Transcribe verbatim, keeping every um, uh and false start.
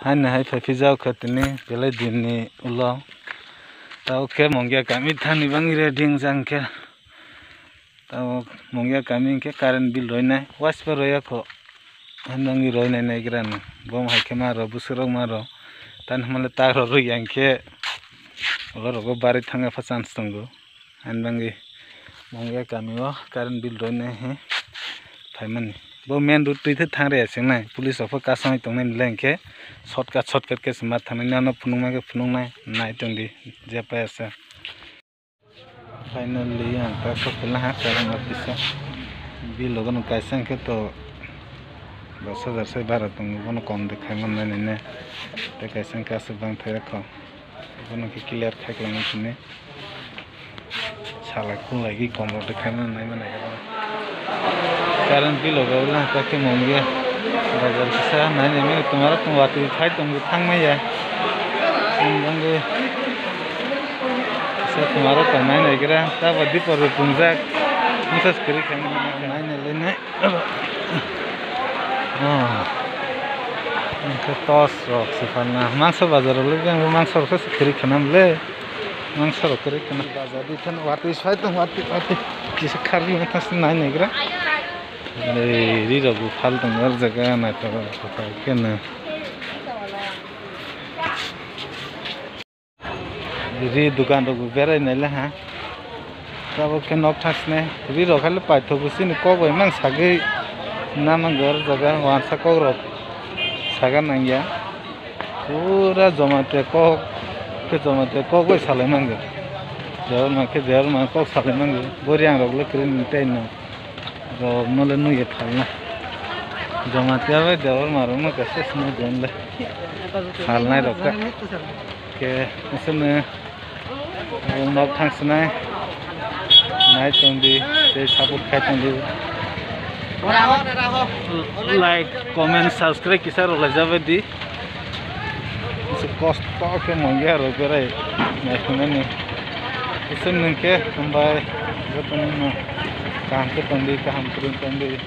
Haino hai phai phijao khe tini belai dinni ulo. Tao khe Mungia kami thani bangwi ready wngjak khe. Tao Mungia kami hwnkhe current bill roinai, waspa roya kho. Haino wngwi roinai naigra no. Bom hai khe ma rw, bwswk rok ma rw. Tani hwnle tak rw rwya hwnkhe ulo rogo bari thangya pha chance tongo. Haino bangwi Mungia kami o current bill roinai he phaimani. Bo main road twi thang rwya se nai. Police rok pho kasangwi tongnai le hwnkhe shortcut, shortcut khe se ma thangnai. Nano phunukma khe phunuknai, nai tongdi je paya se. Finally, ang ta sok khe laha, karon office o bill logo no kaisa hwnkhe to dos hajar sai bara tongo, bono kom de khai man nai nai ne. Tei kaisa hwnkhe aswk bang thai rokho, bono khe clear khai kwlangma simi. Salai khulai gwi kom rok de khai man nai ma nai. Current bill logo lang ta khe Mungia bazar kisa nai nai mani, tomar rok watwi phai tongo, thang maya. Ang bangwi kisa tomar rok tongnai naigra, ta ba dipor rok pungjak. Message kwrwi kha nai nai le nai. Oh. Ang khe tos rok se phalna. Mangso bazar rok le, ang mangso rok se kwrwi kha nam le. Mangso rok kwrwi khwna. Bazar di thani watwi sai tong, watwi, watwi. Kisa kharwi ma thang nai naigra. Ei, ri rok bo phal tong o jaga naithok khe no. Ri dukan rok bo berai nai le ha. Tabuk khe nok thang sne. Ri rok khai le paithok bo chini kok bai mang sagwi na nang o jaga wansa kok rok saga nang ya. Pura Jamatia kok, khe Jamatia kok bai salai mangwi. Debbarma khe Debbarma kok salai mangwi. Bo Reang rok le kwrwi ni tei no. Rok no le nugwi phalna. Jamatia bai Debbarma rok no kaisa sini don le. Phalnai rok ta. Khe nokha no. Ang nok thang sinai. Nai tong di, tei support khai tong di. Like, comment, subscribe kisa rok lai jabai di. Kisa kosto khe Mungia rok berai nai thangmani. Kisa nung khe hambai, joto no kaham khe tong di, kaham kwrwng tong di.